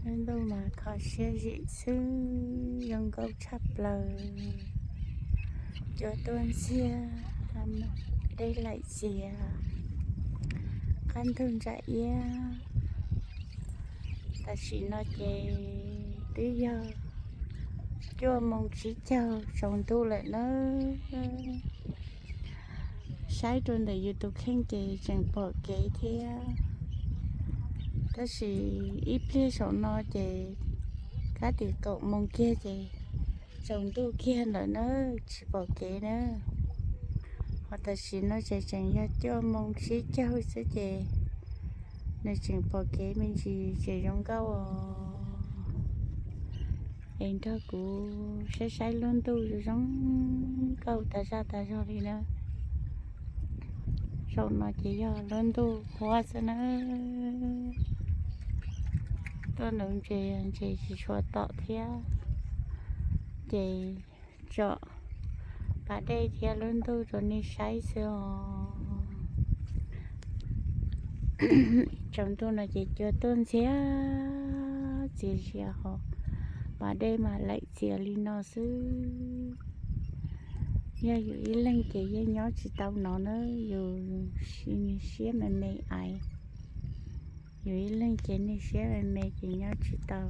Lub ntuj mas kho siab zim xwb, zoo nkauj tshaj plaws. Cua tuaj ntxiag, dej laim txias, qab ntug ntsa iab. Tam sim no ces twb yog cuaj moos tsib caug tsaus ntuj lawm nawb. Saib rau ntawm yus tus kheej ces tseem pom kev thiab, tab sis ib pliag saum no ces kab tim kaum moos kiag ces tsaus ntuj kiag lawm na, tsis pom kev na. Ho tam sim no ces tseem yog cuaj moos tsib caug xwb ces nws tseem pom kev me ntsis ces zoo nkauj os. Es nrog kuv saib saib lub ntuj zoo zoo nkauj tas zaj tas zog li na. Saum no ces yog lub ntuj huab xwb na. Tuaj nuv ntses, ntses tsis tshua tom thiab, ces tsom pas dej thiab lub ntuj rau nej saib xwb os. Tsaus ntuj no ces cua tuaj ntxiag txias zias hos, pas dej mas laim txias li no xwb. Yog yus ib leeg ces yeej nyob tsis tau no na, yus siab me me aiv. Yus ib leeg ces nej siab me me ces nyob tsis tau,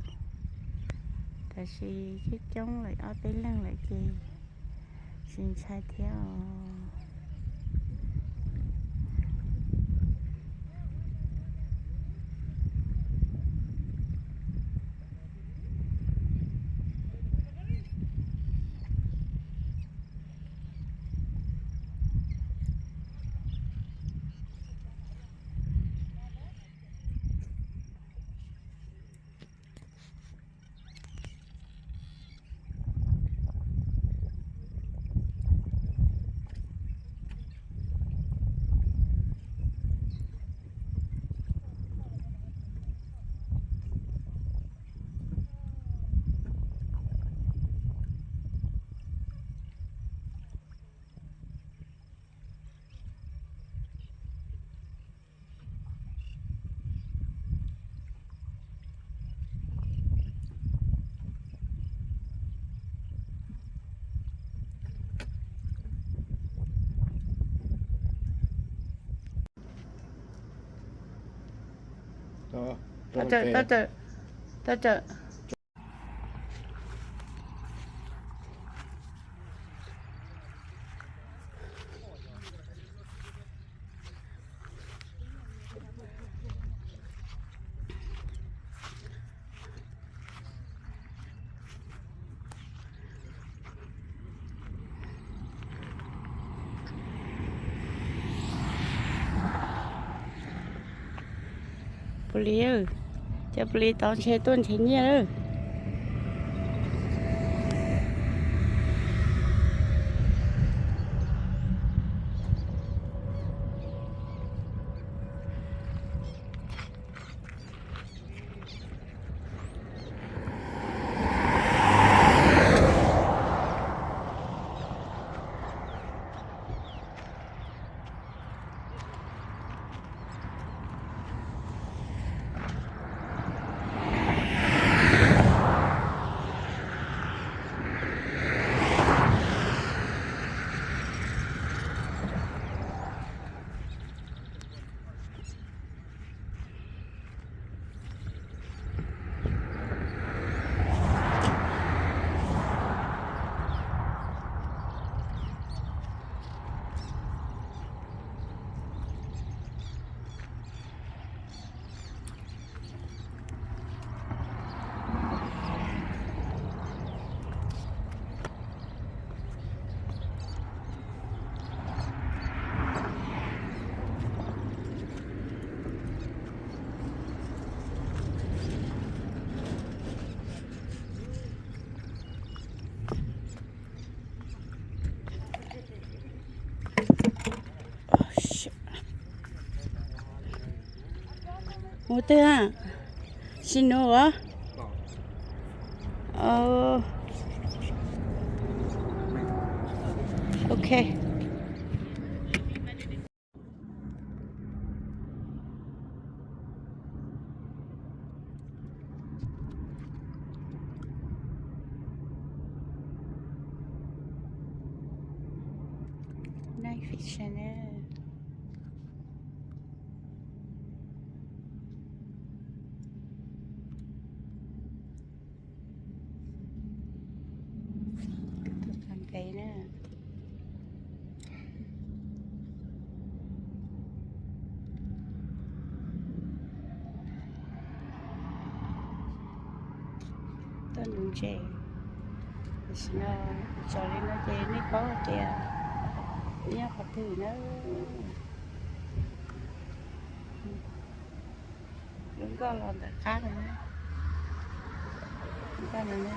tab sis coob coob lawm ob peb leeg lawm ces tsis ntshai thiab os. Pus Lis, cov pus lis tov ntshe tuaj nrhiav nyiaj lawm. Mus twg a? Sim nuav. Ok. pem tshaj na. Tag nkev na. Tuaj nuv ntses, tam sim no tsaus li no ces nej paub hais tias nyob qhov twg na. Lub nkoj los ntawm qab no, nkoj no na.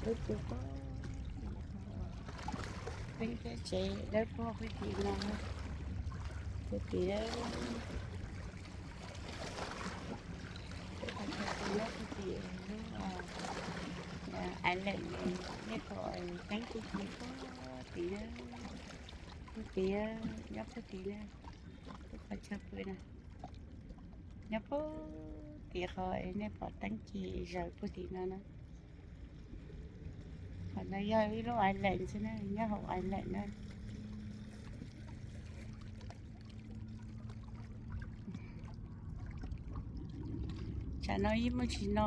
Dawb paug, peb tsev dawb paug pem tim no, pem tim, pem tim lub island, nej pom teeb tib si puag tim na, puag tim, nyob puag tim na, lub qhov chaw pw na, nyob puag tim qhov nej pom teeb ci zaws puag tim no na. Qhov no yog ib lub island xwb na, nyob hauv island na. Tsam no yeej muaj tsis no,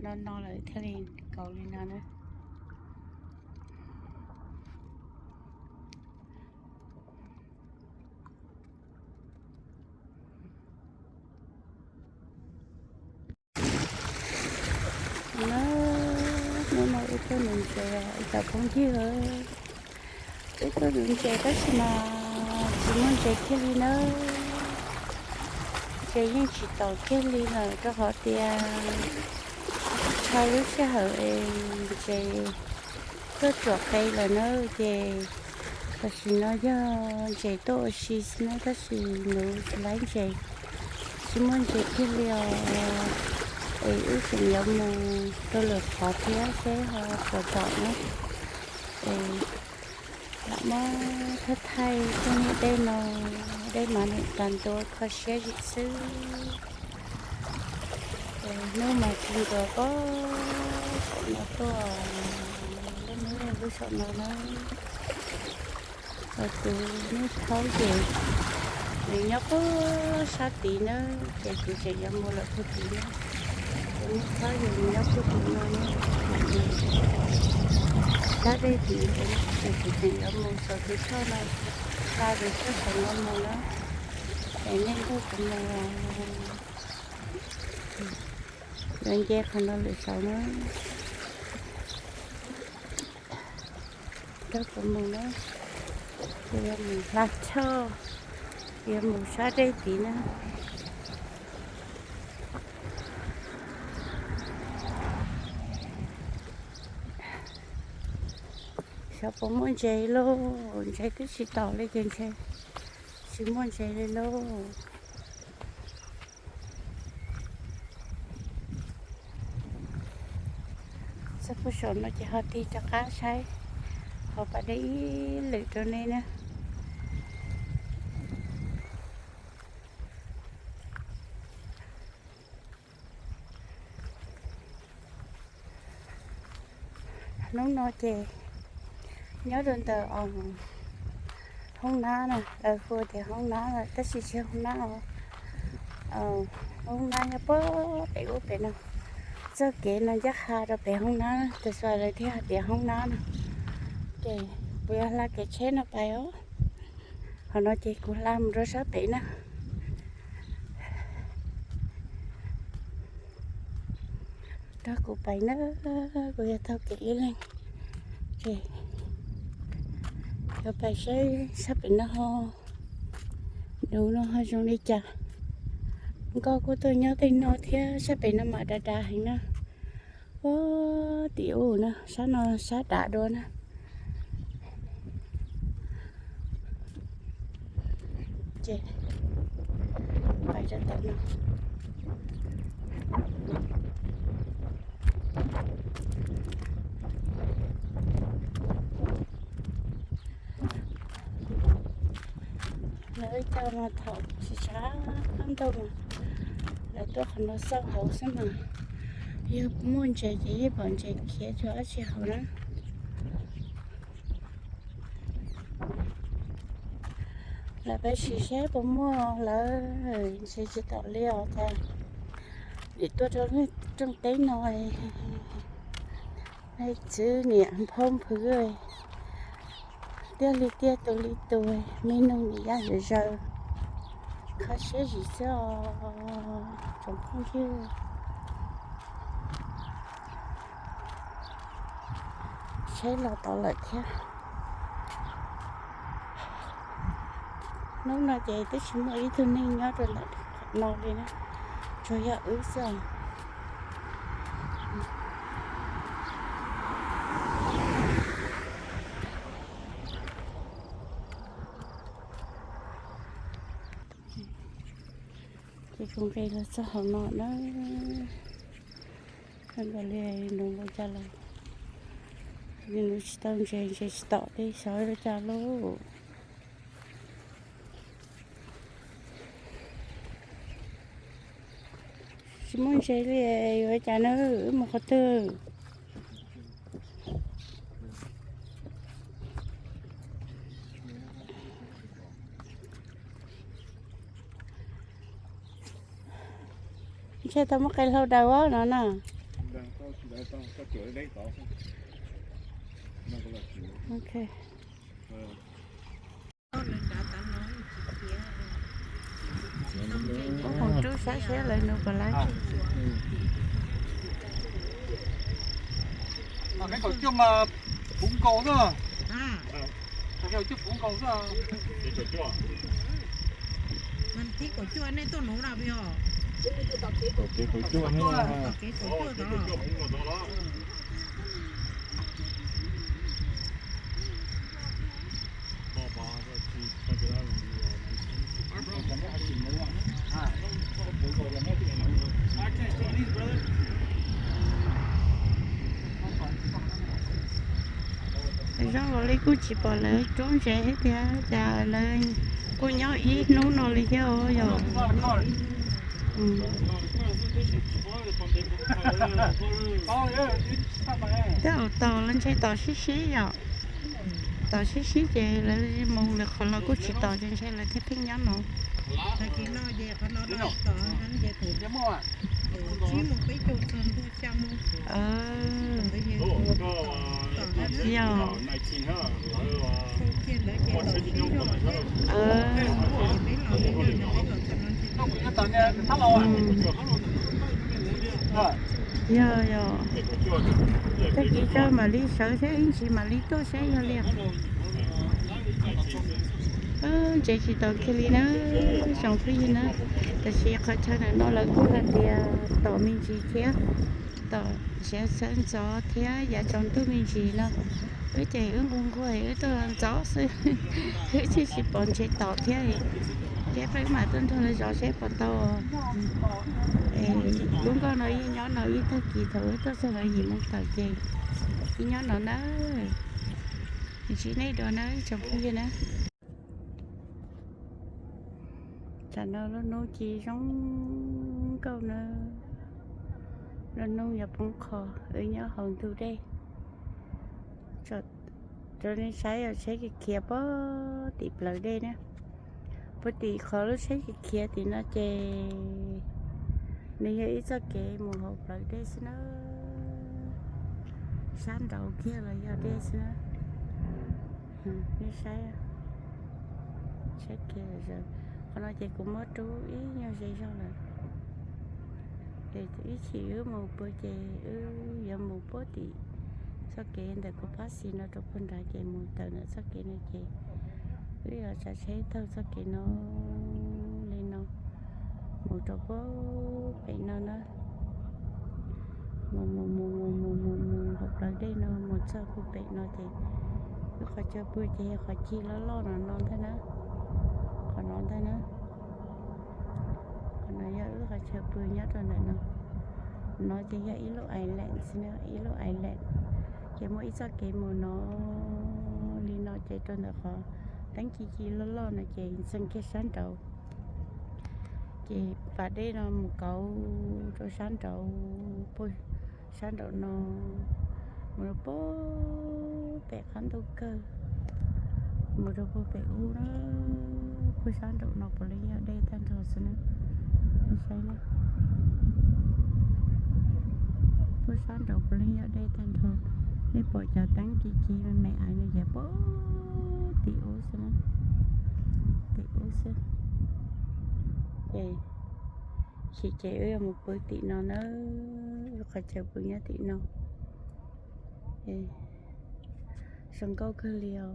no no lawm thiaj li kaus li no na. No, hnub no wb tuaj nuv ntses os ib cov phooj ywg. Wb tuaj nuv ntses tab sis mas tsis muaj ntses kiag li nawb. Ntses yeej tsis taus kiag li lawm rau qhov tias dhau lub sij hawm es ntses tuaj tsuam qe lawm na, ces tam sim no yog ntses tuaj ua si xwb na, tab sis nuv tsis laib ntses, tsis muaj ntses kiag li os. Es wb tseem yuav mus rau lwm qhov thiab seb ho puas pom na. Es lam muab thaij thaij tuaj niam dej no, dej mas niam tas ntua kho siab zim xwb. Es hnub mas tsis ntuas pob saum no tuaj, lub hnub lub saum no na. Ho tus nub thaub ces nws nyob puag sab tid na, ces kuv tseem yuav mus lawm puag tid na. Tus nub thaub ces nws nyob puag tid no na, sab dej tid, ces kuv tseem yuav mus saum tus tshoj no, hla tus tshoj saum no mus na. Es nej nrog kuv mus, yuav nce qhov no lwm saum na. Nrog kuv mus na, kuv yuav mus hla tshoj, yuav mus sab dej tid na. Xyov puas muaj ntses lauj, ntses twb tsis taus li ces ntshe tsis muaj ntses li lauj. Txog puag saum no ces ho tig rov qab saib hauv pas dej ib lwm rau nej na. Hnub no ces nyob rau ntawm hoob nab na, hu tias hoob nab lawm tab sis tsis yog hoob nab os. Hoob nab nyob puag pem ub pem no, txoj kev no ncaj qha rau pem hoob nab, tus xav lawv thiaj hais tias hoob nab no. Ces kuv yuav hla kev tsheb no pais os. Qhov no ces kuv hla mus rau sab pem na. Nrog kuv pais na, kuv yuav taug kev ib leeg. Ces yuav pais saib sab pem no ho, dub no ho zoo li cas. Nkoj kuj tuaj nyob tej no thiab, sab pem no mas dav dav heev na. Ua tim ub na, sab no sab dav dua na. Ces pais rau tom no. Lawv cov mas thaum tsis tshav ntuj mas lawv tuaj qhov no xauj hauv xwb mas, yog muaj ntses ces yeej pom ntses khiav rau dab tsi hauv na. Lawv peb sim saib puas muaj lawv ntses tsis tom li os cas. Nim tuaj rau lub rooj teb no, leej txiv niam nphau nphwv, tiaj li tiaj tus li tus, me noog niam yaj zawv zaws, kho siab zim xwb os tsoom phooj ywg. Tsheb los tau lawm thiab. Hnub no ces twb tsis muaj ib tug neeg nyob rau ntawm no li na, tsuas yog wb xwb. Ces kuv nqis los txog hauv no na, kawg nkaus li, nws ua cas los nws tsis tau ntses, ntses tsis tom li, xyov ua cas lauj. Tsis muaj ntses li, yuav ua cas na, wb mus qhov twg? Ntshe tau muab qe hlau daws no na. Ok. Ub, hauv rub saib seb lawv nug puas laib. Puv nkaus xwb. Puv nkaus xwb. Mas thib kaum cuaj nej tuaj nuv no puas yog? Tom kev kaum cuaj ne. Tom kev kaum cuaj tod. Zoo nkaus li kuj tsis pom lawv rub ntses thiab tiag, cas lawv kuj nyob ib hnub no li thiab os yog. Twb ua tau los ntshe tom sib sib yom. Tom sib sib ces lawv mus lawm qhov no kuj tsis tom ces ntshe lawv thiaj pheej nyob no. Yog. Yog, yog. Tag kis tso mam li sawv thiab ib ntsis mam li tuaj saib yog li. Ntses tsis tom kiag li na, tsoom phooj ywg na. Tab sis qhov chaw ntawm no lawv kuj hais tias tom me ntsis thiab, tom ntsiav sawv ntxov thiab yav tsaus ntuj me ntsis no. Wb ces wb nquag nquag wb tuaj ntxov xwb, wb thiaj tsis pom ntses tom thiab. Thiab peb mam tuaj nrog lawv zov seb puas tau. Lub nkoj no yeej nyob no ib tag kis thaum wb tuaj txog lawv yim moo tawm ces yeej nyob no na. Ntsib nej dua na tsoom phooj ywg na. Tsam no lub hnub ci zoo nkauj na, lub hnub yuav poob qho, wb nyob hauv ntug dej. Rau nej saib yog tsheb khiav khiav puag tim plawv dej na. Puag tim qhov lub tsheb khiav khiav tim no ces nws yog ib txoj kev mus hauv plawv dej xwb na. Sab nraud kiag los yog dej xwb na. Nej saib, saib kiag zom zaws. Qhov no ces kuv muab rub ib nyuag ze zog lawm. Ces ib chim wb mus pw ces wb yuav mus puag tim txoj kev ntawm kuv phab xis no rau puag nrad ces mus tawm ntawm txoj kev no ces wb yuav tsav tsheb taug txoj kev no li no mus rau puag pem no na. Mus mus mus mus mus mus mus hauv plawv dej no mus txog puag pem no ces wb qhov chaw pw ces yog qhov cig loj loj no no ntag na. Qhov no ntag na. Qhov no yog wb qhov chaw pw nyob rau ntawm no. No ces yog ib lub island xwb na, ib lub island. Ces muaj ib txoj kev mus no li no ces rau ntawm qhov teeb ci ci loj loj no ces ntxeev kiag sab nraud. Ces pas dej no mus kauv rau sab nraud, puag sab nraum no, mus rau puag pem qab ntuj kawg, mus rau puag pem ub na, puag sab nraum no puav leej yog dej tag nrho xwb na. Nej saib na, puag sab nraum puav leej yog dej tag nrho. Nej pom cov teeb ci ci me me ais no ces puag tim ub xwb na, tim ub xwb. Ces chim ces wb yuav mus pw tim no na, wb qhov chaw pw nyob tim no. Zoo nkauj kawg li os.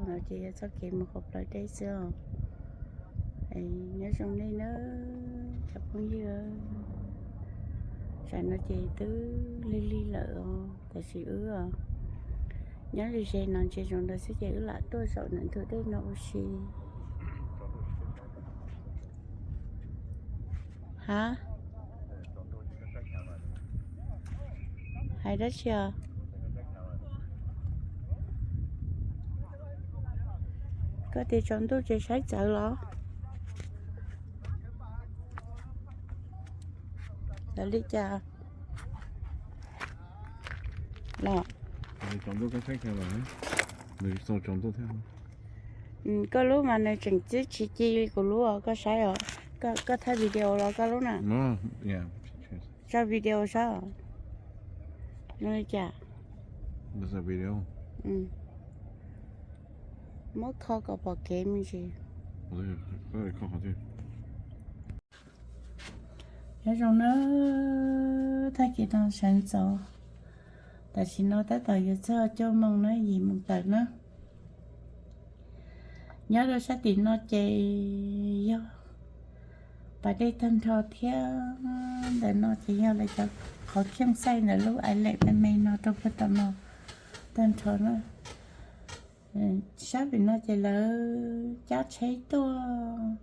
No ces yog txoj kev mus hauv plawv dej xwb os. Nyob zoo nej nawb cov phooj ywg. Tsam no ces twb lig lig lawm os, tab sis wb nyob ze ze no ntsia zoo ntawd xwb ces wb lam tuaj zaum ntawm ntug dej no ua si. Ha? Hais dab tsi os? Koj tias tsaus ntuj ces saib txawv los? Txawv li cas los? Koj lub mas nws tseem txib tsis ci li kuv lub os, koj saib os. Koj thaij video los koj lub na? Tso video saib os. Zoo li cas? Muab kho kom pom kev me ntsis. Nyob zoo na, tag kis no sawv ntxov, tam sim no tab tom yuav txog cuaj moos na, yim moos tawm na. Nyob rau sab tim no ces yog pas dej tag nrho thiab. Ntawm no ces yog lawv cov qhov kheej xaij ntawm lub island me me no rau puag tom no tag nrho na. Sab pem no ces lawv cab tsheb tuaj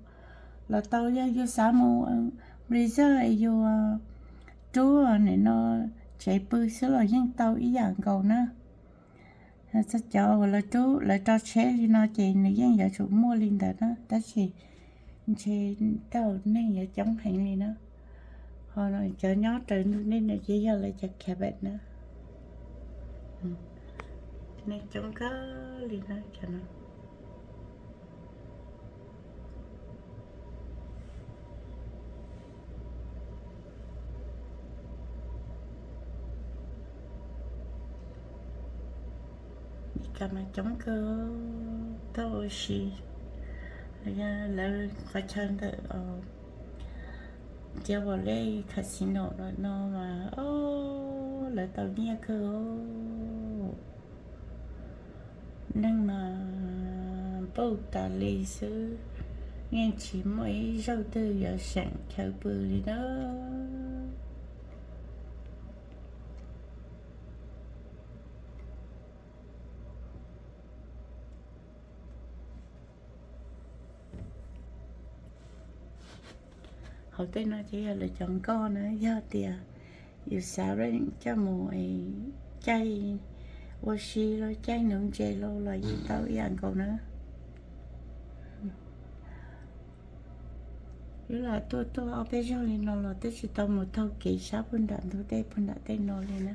los tau, yog yus xav mus resort yus rub nim no tsev pw xwb los yeej tau ib yam nkaus na. Txog cov uas lawv rub lawv rau tsheb li no ces nws yeej yuav tsum muaj li ntawd na, tab sis ntshe tau neeg yuav coob heev li na. Ho cov nyob raws ntug dej no ces yog lawv cov cabin na. Neeg coob kawg li na cov no. Meskas mas coob kawg, tuaj ua si. Lawv qhov chaw ntawm Cavalry Casino no mas lawv tau nyiaj kawg. Neeg mas npauj tas li xwb, yeej tsis muaj ib zaug twg yuav seem chaw pw li na. Hauv tej no ces yog lawv cov nkoj na, yog tias yus xav coj mus caij ua si los caij nuv ntses los los yeej tau ib yam nkaus na. Wb lam tuaj tuaj ob peb zaug li no los twb tsis tau mus taug kev sab puag nram ntug dej puag nram tej no li na.